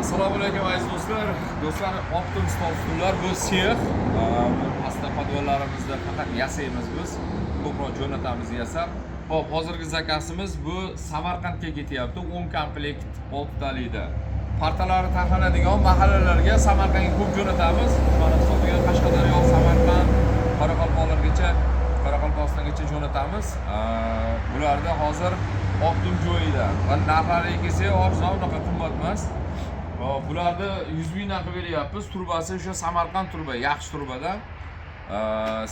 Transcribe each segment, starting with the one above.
Assalomu alaykum, aziz do'stlar. Do'stlar, Optim stol stullar, bu sex. Pastda podvallarimizda faqat yasaymiz biz. Ko'proq jo'natamiz yasab. Xo'p, hozirgi zakazimiz bu Samarqandga ketyapti. 10 komplekt oltitalikda. Partalari taxlanadigan mahallalarga, Samarqandga ko'p jo'natamiz. Mana hisobiga Qashqadaryo, Samarqand, Qoraqalpoqlargacha, Qoraqalpog'istongacha jo'natamiz. Bularda hozir Optim joyida va narxlariga kelsak, arzon, unaqa qimmat emas. Hop, bularni 100 mingdan qilib beryapmiz. Trubasi o'sha Samarqand truba, yaxshi trubadan.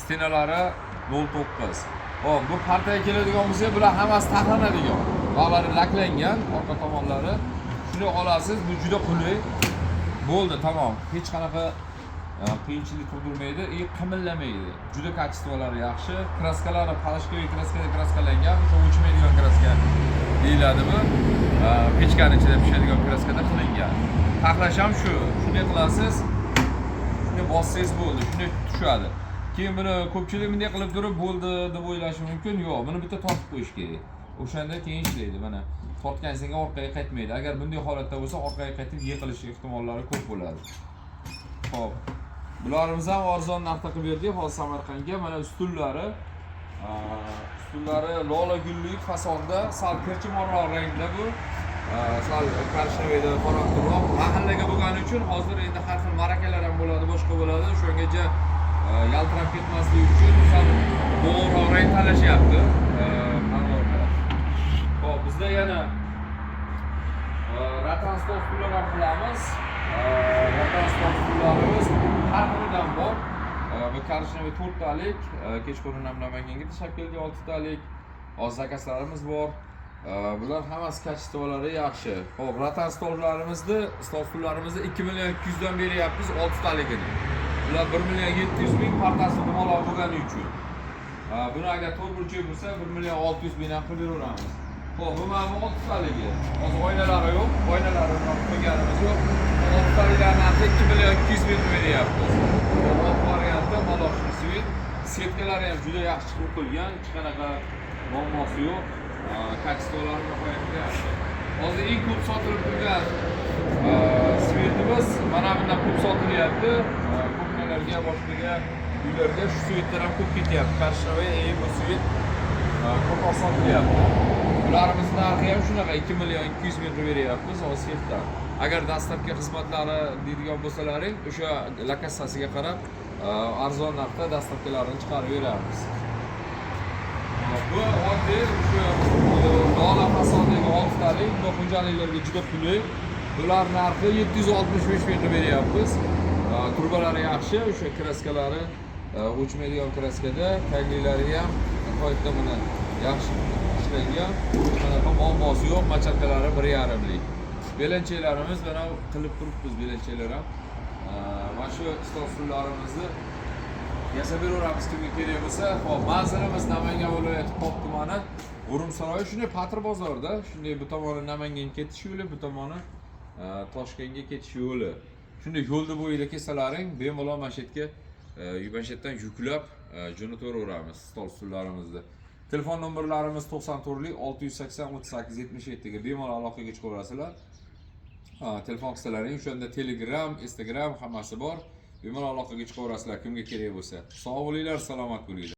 Стена lari 0.9. Hop, bu partaga keladigan bo'lsak, bular hammasi taxlanadigan. Bag'lari laklangan, orqa tomonlari. Shuni olasiz, bu juda qulay. Bo'ldi, tamom. Hech qanaqa qiyinchilik tug'dirmaydi и qimillamaydi. Juda качество lari yaxshi. Kraskalari порошковый kraskada kraskalangan, o'sha o'chmaydigan kraska deyiladi bu. Pechkani ichida pishadigan kraskada qilingan. Taxlash ham shu. Shunday qilasiz. Shunday bossangiz bo'ldi, shunday tushadi. Keyin buni ko'pchilik bunday qilib turib bo'ldi deb o'ylashi mumkin. Yo'q, buni bitta tortib qo'yish kerak. O'shanda keyin ishlaydi. Mana tortgan senga orqaga qaytmaydi. Agar bunday holatda bo'lsa, orqaga qaytib yiqilish ehtimollari ko'p bo'ladi. Xo'p. Bularimiz ham arzon narxda qilib berdik hozir Samarqandga. Mana ustullari, ustullari lola gullik fasonda, sal kirchimonroq rangda bu. Sal коричневый da qorong'iroq. Mahallaga bo'lgani uchun hozir endi har xil ma'rakalar ham bo'ladi, boshqa bo'ladi. O'shungacha yaltirab ketmasligi uchun sal bo'g'roq rang tanlashyapti. Tanlovda. Xo'p, bizda yana ratan stol stullar ham qilamiz. Ratan stol stullarimiz har xilidan bor. Bu коричневый to'rttalik, kechqurun ham Namanganga tashlab keldik oltitalik. Hozir zakazlarimiz bor. Bular hammasi качество lari yaxshi. Xo'p, ratan stollarimizni, stol stullarimizni 2 million 200 dan beryapmiz oltitaligini. Bular 1 million 700 ming, partasi dumaloq bo'lgani uchun. Buni agar to'rt burchak bo'lsa, 1 million 600 mingdan qilib beraveramiz. Xo'p, bu mana bu oltitaligi. Hozir oynalari yo'q, oynalarini qo'yganimiz yo'q. Oltitaliklar narxi 2 million 200 ming qilib beryapmiz. Oq varianti, молочный цвет. Setkalari ham juda yaxshi qilib qo'yilgan, hech qanaqa muammosi yo'q. Качество lari nihoyatda yaxshi. Hozir eng ko'p sotilib turgan цвет imiz mana bundan ko'p sotilyapti. Кухня larga, boshqaga, uylarga shu цвет lar ham ko'p ketyapti. Коричневый и bu цвет ko'proq sotilyapti. Bularimiz narxi ham shunaqa 2 million 200 ming qilib beryapmiz hozir sexdan. Agar доставка xizmatlari deydigan bo'lsalaring, o'sha lokatsiyasiga qarab arzon narxda доставка larini chiqarib beramiz. Bu oddiy o'sha lola fasondagi oltitalik, bu xo'jaliklarga juda qulay. Bular narxi 765 ming qilib beryapmiz. Trubalari yaxshi, o'sha kraskalari o'chmaydigan kraskada, tagliklari ham nihoyatda mana yaxshi ishlangan. Hech qanaqa muammosi yo'q, мочалка lari 1,5lik. Belanchaklarimiz mana qilib turibmiz, belanchaklar ham. Mana shu stol stullarimizni yasab beraveramiz kimga kerak bo'lsa. Xo'p, manzilimiz Namangan viloyati, Pop tumani, G'urumsaroy, shunday Patir bozorida, shunday bu tomoni Namanganga ketish yo'li, bu tomoni Toshkentga ketish yo'li. Shunday yo'lni bo'yida kelsalaring, bemalol mana shu yerga mana shu yerdan yuklab jo'nataveramiz stol stullarimizni. Telefon nomerlarimiz 94 680 38 77 ga bemalol aloqaga chiqaverasizlar. Ha, telefon qilsalaring, o'shanda Telegram, Instagram hammasi bor. Bemalol aloqaga chiqaverasizlar kimga kerak bo'lsa. Sog' bo'linglar, salomat bo'linglar.